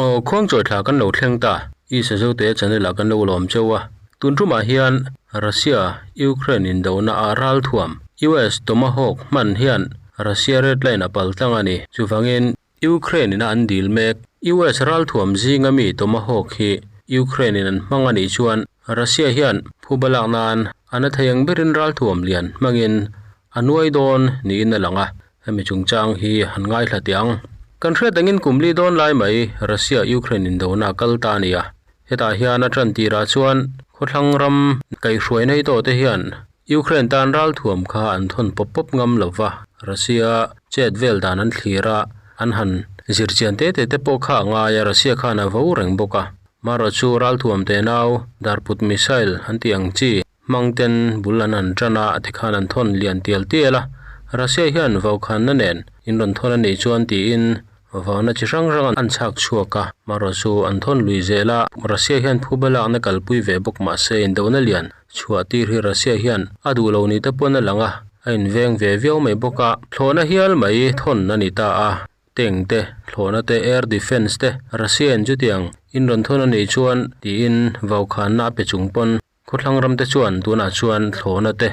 Aw khuangchawi thla kan lo thleng ta, i Sazote channel ah kan lo lawm cheu a, tun tumah hian Russia Ukraine indona ah ralthuam US Tomahawk hman hian Russia red line a paltlang a ni, chuvangin Ukraine in a an dil mek. US ralthuam zinga mi Tomahawk hi Ukraine in an hmang a nih chuan Russia hian phuba lak nan a na thei ang berin ralthuam lian hmangin a nuai dawn niin a lang a, hemi chungchang hi han ngaithla teh ang. Kan hriat angin kum li dawn lai mai Russia Ukraine indona a kal ta a ni a, hetah hian a tan tirah chuan khawthlang ram kaihhruai nei tawh te hian Ukraine tan ralthuam kha an thawn pawp pawp ngam lo va, Russia chet vel dan an thlir a, an han zir chian te te te pawh kha a ngai a, Russia khan a vo reng bawk a. Marawh chu ralthuam te nau darput missile an tih ang chi hmang ten bul an han tan a, tikhan an thawn lian tial tial a, Russia hian vaukhanna nen in rawn thawn a nih chuan tiin Vauna chi hrang hrang an chhak chhuak a, marawh chu an thawn lui zel a, Russia hian phuba lakna kalpui ve bawk mah se indona lian chhuah tir hi Russia hian a duh lo ni te pawn a lang a, a inveng ve viau mai bawk a, thlawhna hial mai thawn a ni ta a, tank te, thlawhna te, air defence te, Russia in chutiang in rawn thawn a nih chuan tiin vaukhanna a pe chung pawn. Khawthlang ramte chuan tunah chuan thlawhna te,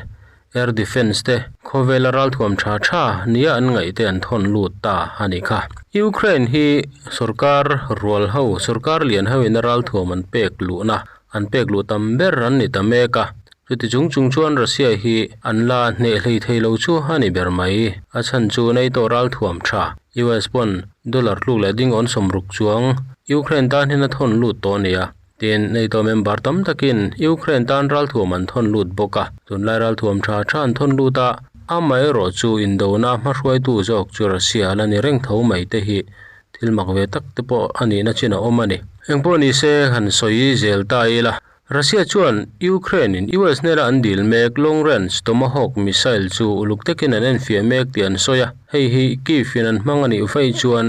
air defence te, khawvela ralthuam tha tha nia an ngaih te an thawn lut ta a nih kha. Ukraine hi sorkar rual ho, sorkar lian ho ina ralthuam an pek luhna, an pek luh tam ber an ni ta mek a. Chuti chung chung chuan Russia hi an la hneh hlei thei lo chu a ni ber mai. A chhan chu NATO ralthuam tha, US pawn dollar tluk leh ding awn 60 chuang Ukraine tan hian a thawn lut tawh a ni a. Tin, NATO member tam takin Ukraine tan ralthuam an thawn lut bawk a, tunlai ralthuam tha tha an thawn lut a, amaherawh chu indona hmahruaitu zawk chu Russia a la ni reng tho mai te hi thil mak ve tak te pawh a nihna chin a awm a ni. Engpawh ni se han sawi zel ta ila, Russia chuan Ukraine in US hnena an dil mek long range Tomahawk missile chu uluk takin an enfiah mek tih an sawi a, hei hi Kyiv in an hmang a nih vaih chuan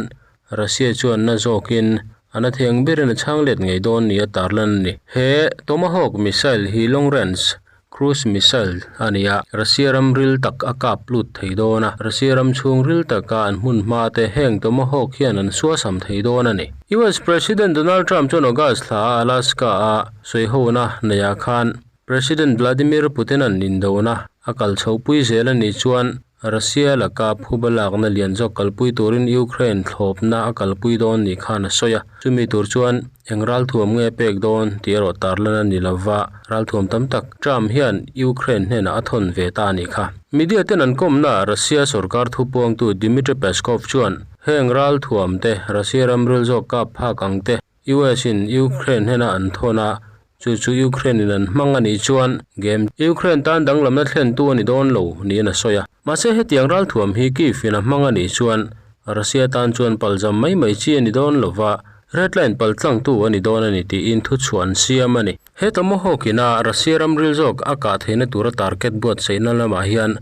Russia chuan na zawkin a na theng berin a chhang let ngei dawn nia tarlan a ni. He Tomahawk missile hi long range cruise missile a ni a, Russia ram ril tak a kap lut thei dawn a, Russia ram chhung ril taka an hmun hma te heng Tomahawk hian an suasam thei dawn a ni. US President Donald Trump chuan August thla a Alaska a sawihona neihah khan President Vladimir Putin-a'n indona a kal chhohpui zel a nih chuan Russia laka phuba lakna lian zawk kalpui turin Ukraine thlawpna a kalpui dawn nih khan a sawi a, chumi tur chuan eng ralthuam nge pek dawn tih erawh tarlan a ni lova, ralthuam tam tak Trump hian Ukraine hnenah a thawn ve ta a nih kha. Media ten an kawmna Russia sorkar thupuangtu Dmitry Peskov chuan heng ralthuam te Russia ramril zawk kap phak ang te US in Ukraine hnena an thawn a, chu chu Ukraine in an hmang a nih chuan game Ukraine tan danglamna thlentu a ni dawn lo niin a sawi a. Mahse hetiang ralthuam hi Kyiv in a hmang a nih chuan Russia tan chuan palzam mai mai chi a ni dawn lo va, red line paltlangtu a ni dawn a ni tiin thuchhuah an siam a ni. He Tomahawk ina Russia ram ril zawk a kah theihna tura target buatsaihna lamah hian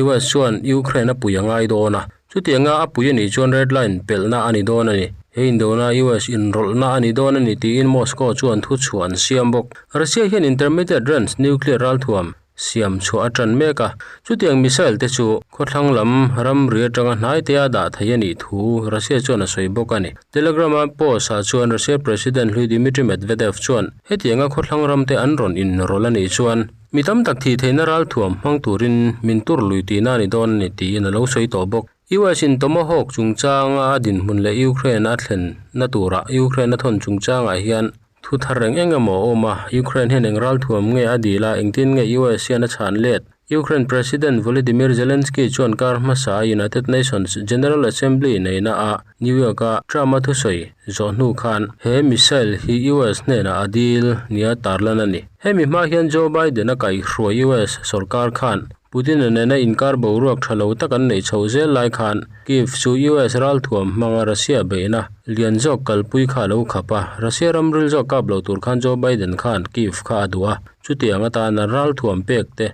US chuan Ukraine a pui a ngai dawn a, Chutianga a pui a nih chuan red line pelhna a ni dawn a ni. He indona US inrawlhna a ni dawn a ni tiin Moscow chuan thuchhuah an siam bawk. Russia hian intermediate range nuclear ralthuam siam chhuah a tan mek a. Chutiang missile te chu khawthlang lam ramri atanga hnai te a dah thei a nih thu Russia chuan a sawi bawk a ni. Telegram-a post ah chuan Russia President hlui Dmitry Medvedev chuan hetianga khawthlang ram te an rawn inrawlh a nih chuan Mi tam tak thih theihna ralthuam hmang turin min tur lui tihna a ni dawn a ni tiin a lo sawi tawh bawk. US in Tomahawk chungchanga a dinhmun leh Ukraine a thlenna turah Ukraine a thawn chungchangah hian thu thar reng eng emaw a awm a, Ukraine hian eng ralthuam nge a dil a, engtin nge US hian a chhan let? Ukraine President Volodymyr Zelensky chuan kar hmasa United Nations General Assembly neihna ah New York-a Trump-a thusawi zawh hnu khan he missile hi US hnenah a dil nia tarlan a ni. Hemi hma hian Joe Biden-a kaihhruai US sorkar khan Putin-a nena inkar boruak tha lo tak an neih chhoh zel lai khan Kyiv chu US ralthuam hmanga Russia beihna lian zawk kalpui kha a lo khap a, Russia ram ril zawk kap lo tur khan Joe Biden khan Kyiv kha a duh a, chutiang atana ralthuam pek te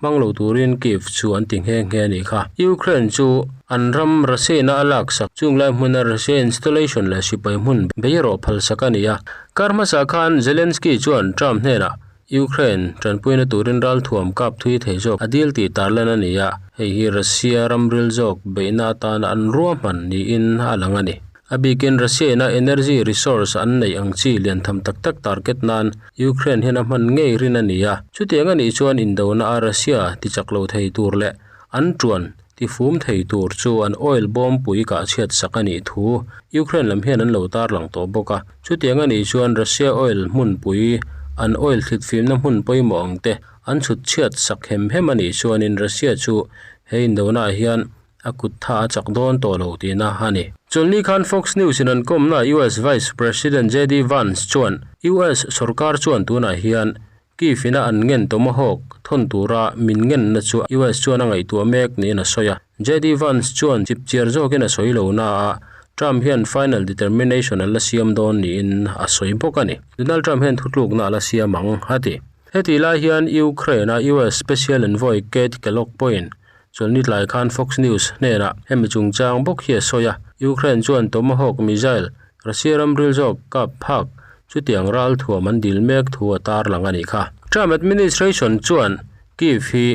Hmang lo turin Kyiv chu an ti nghe nghe a nih kha. Ukraine chu an ram Russia-na a laksak chung lai hmuna Russia installation leh sipai hmun bei erawh phalsak a ni a. Kar hmasa khan Zelensky chuan Trump hnenah Ukraine tanpuina turin ralthuam kap thui thei zawk a dil tih tarlan a ni a, hei hi Russia ramril zawk beihna atana an ruahman niin a lang a ni. A bikin Russia ina energy resource an neih ang chi lian tham tak tak target nan Ukraine hian a hman ngei rin a ni a. Chutiang a nih chuan indona a Russia tichak lo thei tur leh an tuan tifum thei tur chu an oil bawm pui kah chhiat sak a nih thu Ukraine lam hian an lo tarlang tawh bawk a. Chutiang a nih chuan Russia oil hmunpui an oil thlitfimna hmun pawimawh ang te an chhut chhiat sak hem hem a nih chuanin Russia chu he indona ah hian a kut tha a chak dawn tawh lo tihna a ni. Chawlhni khan Fox News in an kawmna US Vice President JD Vance chuan US sorkar chuan tunah hian Kyiv ina an ngen Tomahawk thawn tura min ngenna chu US chuan a ngaihtuah mek niin a sawi a. JD Vance chuan chipchiar zawkin a sawi lo na a, Trump hian final determination a la siam dawn niin a sawi bawk a ni. Donald Trump hian thutlukna a la siam ang, a ti. Hetih lai hian Ukraine-a US Special Envoy Keith Kellogg pawhin Chawlhni tlai khan Fox News hnenah hemi chungchang bawk hi a sawi a, Ukraine chuan Tomahawk missile Russia ram ril zawk kap phak chutiang ral thuam an dil mek thu a tarlang a nih kha. Trump administration chuan Kyiv hi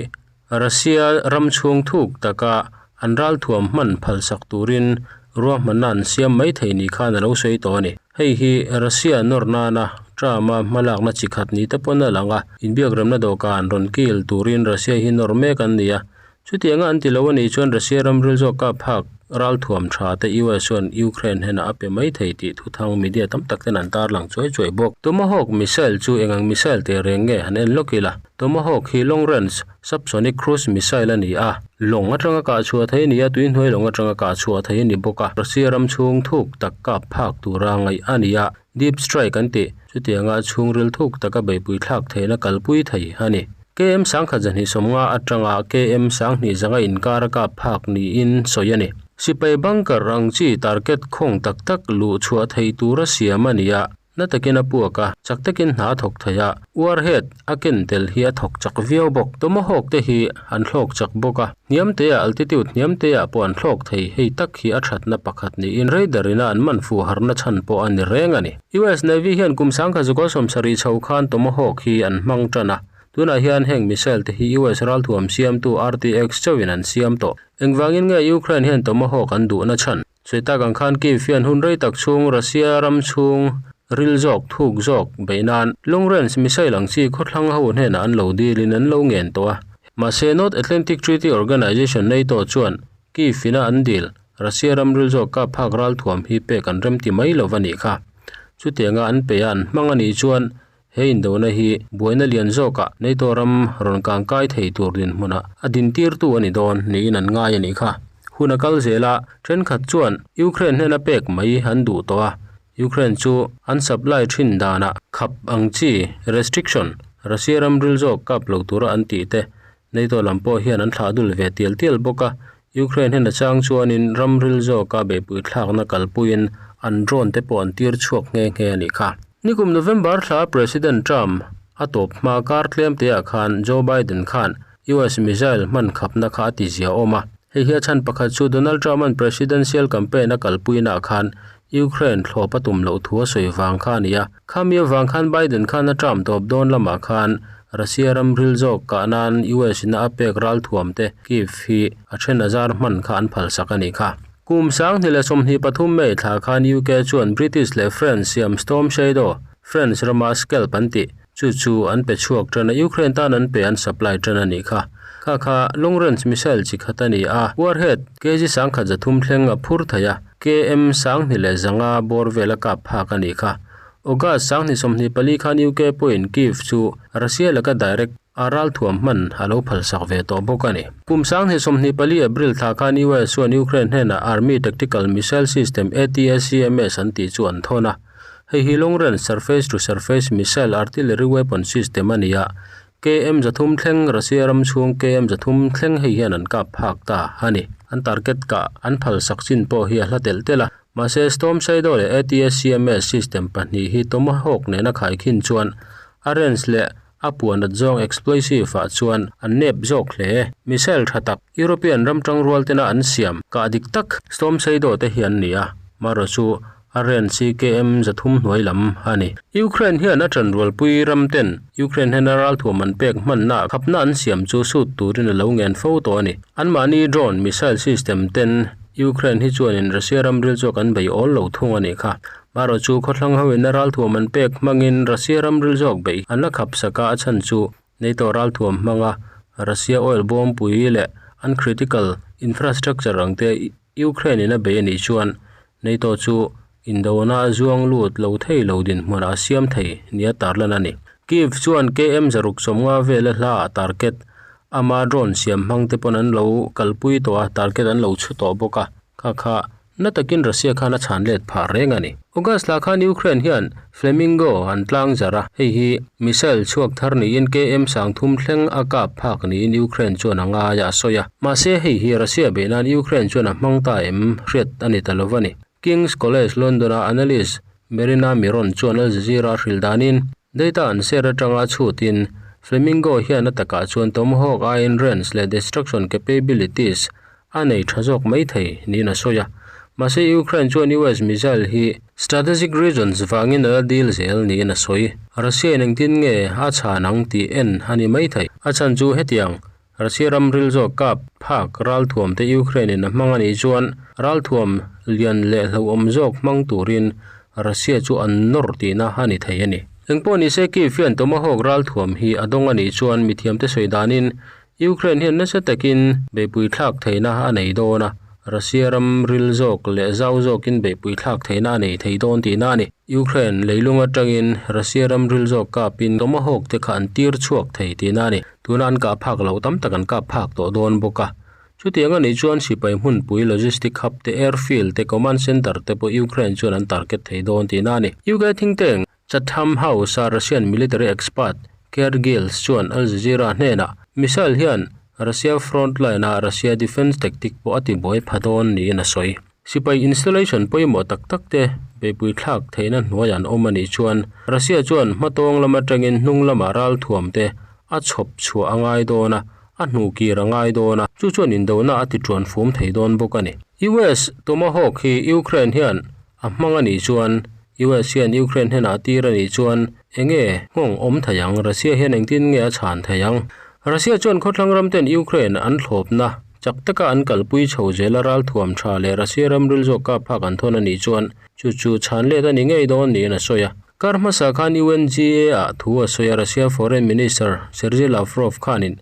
Russia ram chhung thuk taka an ral thuam hman phalsak turin ruahmanna an siam mai thei ni khan a lo sawi tawh a ni. Hei hi Russia nawr nana Trump-a hmalakna chi khat ni te pawn a lang a, inbiakremna dawhkan rawn kil turin Russia hi nawr mek an ni a. Chutianga an ti lo a nih chuan Russia ram ril zawk kap phak ralthuam tha te US chuan Ukraine hnenah a pe mai thei tih thuthang media tam tak ten an tarlang chuai chuai bawk. Tomahawk missile chu engang missile teh reng nge han en lawk ila. Tomahawk hi long range subsonic cruise missile a ni a, lawng atanga kah chhuah thei a ni a, tuihnuai lawng atanga kah chhuah thei a ni bawk a, Russia ram chhung thuk tak kap phak tura ngaih a ni a, deep strike an tih, chutianga chhungril thuk taka beihpui thlak theihna kalpui thei a ni. KM sangkhat zahnih sawmnga atanga KM sanghnih zanga inkar a kap phak niin sawi a ni. Sipai bunker ang chi target khawng tak tak luh chhuah thei tura siam a ni a, Na takin a puak a, chak takin hna a thawk thei a, warhead a ken tel hi a thawk chak viau bawk. Tomahawk te hi an thlawk chak bawk a, hniam te ah altitude hniam te ah pawh an thlawk thei, hei tak hi a thatna pakhat niin radar ina an man fuh harna chhan pawh a ni reng a ni. US Navy hian kum sangkhat zukaw sawmsarih chho khan Tomahawk hi an hmang tan a, tunah hian heng missile te hi US ralthuam siamtu RTX chauhin an siam tawh. Engvangin nge Ukraine hian Tomahawk an duhna chhan? Sawi tak ang khan Kyiv hian hun rei tak chhung Russia ram chhung ril zawk thuk zawk beih nan long range missile ang chi khawthlang ho hnenah an lo dilin an lo ngen tawh a. Mahse North Atlantic Treaty Organization, NATO, chuan Kyiv ina an dil Russia ram ril zawk kap phak ralthuam hi pek an remti mai lo va nih kha. Chutianga an peih a an hmang a nih chuan He indona hi buaina lian zawkah NATO ram rawn kangkai thei tur dinhmunah a dintirtu a ni dawn niin an ngai a nih kha. Hun a kal zel a, thenkhat chuan Ukraine hnena pek mai an duh tawh a, Ukraine chu an supply thin danah khap ang chi, restriction, Russia ram ril zawk kap lo tura an tih te NATO lam pawh hian an thlah dul ve tial tial bawk a, Ukraine hian a chang chuanin ram ril zawka beihpui thlakna kalpuiin an drone te pawh an tir chhuak nghe nghe a nih kha. Nikum November thla President Trump a tawp hma kar tlem te ah khan Joe Biden khan US missile hman khapna kha a ti zia awm a. Hei hi a chhan pakhat chu Donald Trump-a'n presidential campaign a kalpuina ah khan Ukraine thlawp a tum loh thu a sawi vang kha a ni a. Khami avang khan Biden khan a term tawp dawn lamah khan Russia ram ril zawk kah nan US in a pek ralthuam te Kyiv hi a then a zar hman kha an phalsak a nih kha. Kum 2023 May thla khan UK chuan British leh France siam Storm Shadow, France rama Scalp an tih, chu chu an pe chhuak tan a, Ukraine tan an pe an supply tan a nih kha. Kha kha long range missile chi khat a ni a, warhead kg 1300 thleng a phur thei a, KM 2500 bawr vel a kap phak a nih kha. August 2024 khan UK pawhin Kyiv chu Russia laka direct a ralthuam hman a lo phalsak ve tawh bawk a ni. Kum 2024 April thla khan US chuan Ukraine hnenah Army Tactical Missile System ATACMS an tih chu an thawn a. Hei hi long range surface to surface missile artillery weapon system a ni a, KM 300 thleng Russia ram chhung KM 300 thleng hei hian an kap phak ta a ni. An target kah an phalsak chin pawh hi a hla telh telh a. Mahse, Storm Shadow leh ATACMS system pahnih hi Tomahawk nena khaikhin chuan a range leh a puanat zawng explosive ah chuan an nep zawk hle. Missile tha tak European ram tangrual tena an siam kah dik tak Storm Shadow te hi an ni a, marawh chu a range hi KM 300 hnuai lam a ni. Ukraine hian a tanrualpui ram ten Ukraine hnena ralthuam an pek hmanna khapna an siam chu sut turin a lo ngen fo tawh a ni. Anmahni drone missile system ten. Ukraine hi chuanin Russia ram ril zawk an bei awl lo thung a nih kha. Marawh chu khawthlang hoin a ralthuam an pek hmangin Russia ram ril zawk beih an la khap sak a, a chhan chu NATO ralthuam hmanga Russia oil bawmpui leh an critical infrastructure ang te Ukraine in a bei a nih chuan NATO chu indona a zuang lut lo thei lo dinhmunah a siam thei nia tarlan a ni. Kyiv chuan KM 150 vela hla ah target ama drone siam hmang te pawn an lo kalpui tawh a, target an lo chhu tawh bawk a, kha kha na takin Russia khan a chhan let phah reng a ni. August thla khan Ukraine hian Flamingo an tlang zarh a, hei hi missile chhuak thar niin KM 30 thleng a kap phak niin Ukraine chuan a ngai a, a sawi a. Mahse hei hi Russia beih nan Ukraine chuan a hmang ta em hriat a ni ta lo va ni. King's College London-a analyst Marina Miron chuan Al Jazeera a hrilh danin, Data an share atanga chhutin Flamingo hian a takah chuan Tomahawk aiin range leh destruction capabilities a nei tha zawk mai thei niin a sawi a. Mahse Ukraine chuan US missile hi strategic reasons vangin a la deal zel niin a sawi. Russia in engtin nge a chhan ang tih en a ni mai thei. A chhan chu hetiang Russia ram ril zawk kap phak ralthuam te Ukraine in a hmang a nih chuan ralthuam lian leh hlauhawm zawk hmang turin Russia chu an nawr tihna a ni thei a ni. Engpawh nise Kyiv hian Tomahawk ralthuam hi a dawng a nih chuan mithiamte sawi danin Ukraine hian nasa takin beihpui thlak theihna a nei dawn a, Russia ram ril zawk leh zau zawkin beihpui thlak theihna a nei thei dawn tihna a ni. Ukraine leilung atangin Russia ram ril zawk kapin Tomahawk te kha an tir chhuak thei tihna a ni. Tuna an kah phak loh tam tak an kap phak tawh dawn bawk a. Chutiang a nih chuan sipai hmunpui logistic hub te, airfield te, command center te pawh Ukraine chuan an target thei dawn tihna a ni. UK think tank Chatham House-a Russian military expert Keir Giles chuan Al Jazeera hnenah missile hian Russia front line-a Russia defence tactic pawh a tibuai pha dawn niin a sawi. Sipai installation pawimawh tak tak te beihpui thlak theihna hnuaiah an awm a nih chuan Russia chuan hmatawng lam atangin hnung lamah ralthuam te a chhawp chhuah a ngai dawn a, a hnuh kir a ngai dawn a, chu chuan indona a ti tuan fum thei dawn bawk a ni. US Tomahawk hi Ukraine hian a hmang a nih chuan US hian Ukraine hnenah a tir a nih chuan enge nghawng awm thei ang? Russia hian engtin nge a chhan thei ang? Russia chuan khawthlang ram ten Ukraine an thlawpna chak taka an kalpui chho zela ralthuam tha leh Russia ram ril zawk kap phak an thawn a nih chuan chu chu chhan let a ni ngei dawn niin a sawi a. Kar hmasa khan UNGA ah thu a sawi a, Russia Foreign Minister Sergei Lavrov khanin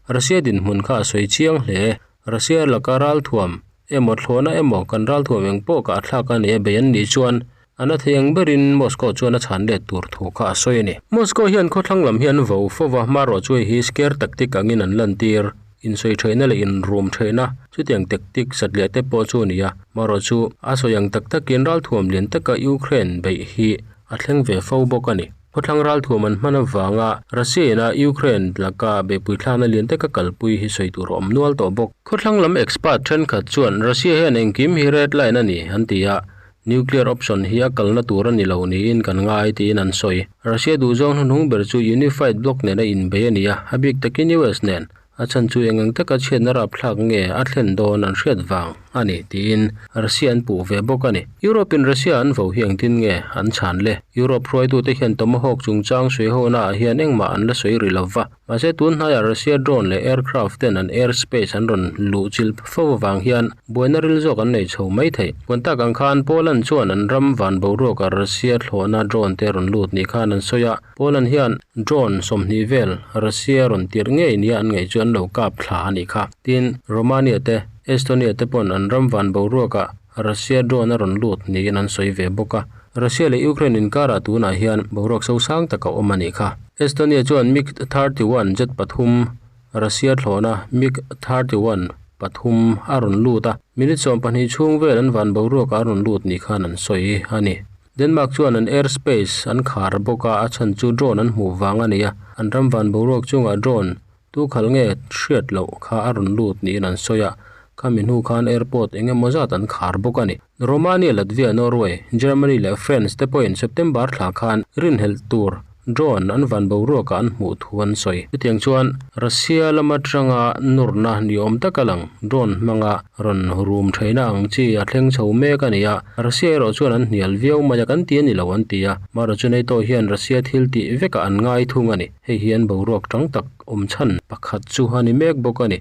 Russia dinhmun kha a sawi chiang hle. Russia laka ralthuam emaw thlawhna emaw kan ralthuam eng pawh kah thlak a nih a bei an nih chuan a na thei ang berin Moscow chuan a chhan let tur thu kha a sawi a ni. Moscow hian khawthlang lam hi an vo fo va, hmarawh chu hei hi scare tactic angin an lantir, insawi theihna leh inrum theihna chutiang tactic satliah te pawh chu a ni a, hmarawh chu a sawi ang tak takin ralthuam lian taka Ukraine beih hi a thleng ve fo bawk a ni. Khawthlang ralthuam an hman avanga Russia ina Ukraine laka beihpui thlakna lian taka kalpui hi sawi tur a awm nual tawh bawk. Khawthlang lam expert thenkhat chuan Russia hian engkim hi red line a ni an ti a, nuclear option hi a kalna tur a ni lo niin kan ngai tiin an sawi. Russia duhzawng hnuhnung ber chu unified bloc nena inbei a ni a, a bik takin US nen. A chhan chu eng ang taka chhiatna rapthlak nge a thlen dawn an hriat vang a ni tiin Russia an puh ve bawk a ni. Europe in Russia an vo hi engtin nge an chhan le? Europe hruaitute hian Tomahawk chungchang sawihonaah ah hian engmah an la sawi ri lo va. Mahse tun hnaiah Russia drone leh aircraft ten an airspace an rawn luh chilh fo avang hian buaina ril zawk an nei chho mai thei. Puan tak ang khan Poland chuan an ram van boruaka Russia thlawhna drone te rawn lut ni khan an sawi a. Poland hian drone 20 vel Russia rawn tirh ngei nia an ngaih chu an lo kap thla a nih kha. Tin, Romania te, Estonia te pawn an ram van boruakah Russia drone a rawn lut niin an sawi ve bawk a. Russia leh Ukraine inkarah tunah hian boruak sosang tak a awm a nih kha. Estonia chuan MiG 31 jet pathum Russia thlawhna MiG 31 pathum a rawn lut a, minute 12 chhung vel an van boruakah a rawn lut ni khan an sawi a ni. Denmark chuan an airspace an khar bawk a, a chhan chu drone an hmuh vang a ni a, an ram van boruak chungah drone tu khalh nge hriat loh kha a rawn lut niin an sawi a, khami hnu khan airport eng emaw zat an khar bawk a ni. Romania, Latvia, Norway, Germany leh France te pawhin September thla khan rinhelh tur Drone an van boruakah an hmuh thu an sawi. Chutiang chuan Russia lam atanga nawrna ni awm taka lang drone hmanga rawn rum theihna ang chi a thleng chho mek a ni a, Russia erawh chuan an hnial viau mai a, kan ti a ni lo an ti a, mahrawh chu NATO hian Russia thil tih vekah an ngai thung a ni. Hei hi an boruak tang tak awm chhan pakhat chu a ni mek bawk a ni.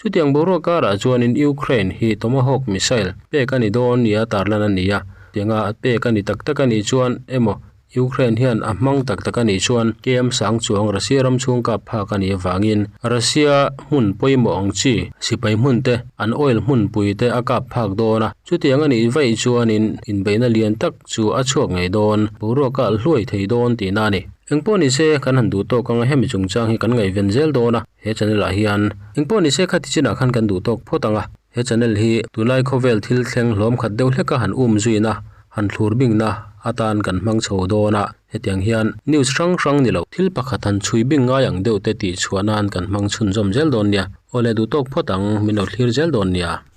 Chutiang boruak karah chuanin Ukraine hi Tomahawk missile pek a ni dawn nia tarlan a ni a, tianga pek a ni tak tak a nih chuan emaw Ukraine hian a hmang tak tak a nih chuan KM sang chuang Russia ram chhung kap phak a nih avangin Russia hmun pawimawh ang chi sipai hmun te an oil hmun pui te a kap phak dawn a, chutiang a nih vaih chuanin inbeihna lian tak chu a chhuak ngei dawn, boruak a hluai thei dawn tihna a ni. Engpawh ni se kan han duh tawk anga hemi chungchang hi kan ngaihven zel dawn a, he channel ah hian engpawh ni se khati chinah khan kan duh tawk phawt ang a, he channel hi tunlai khawvel thil thleng hlawm khat deuh hleka han um zuina han thlur bingna atan kan hmang chho dawn a, hetiang hian news hrang hrang ni lo thil pakhat han chhui bing ngai ang deuh te tih chhuah nan kan hmang chhunzawm zel dawn nia. Awle duh tawk phawt ang min lo thlir zel dawn nia.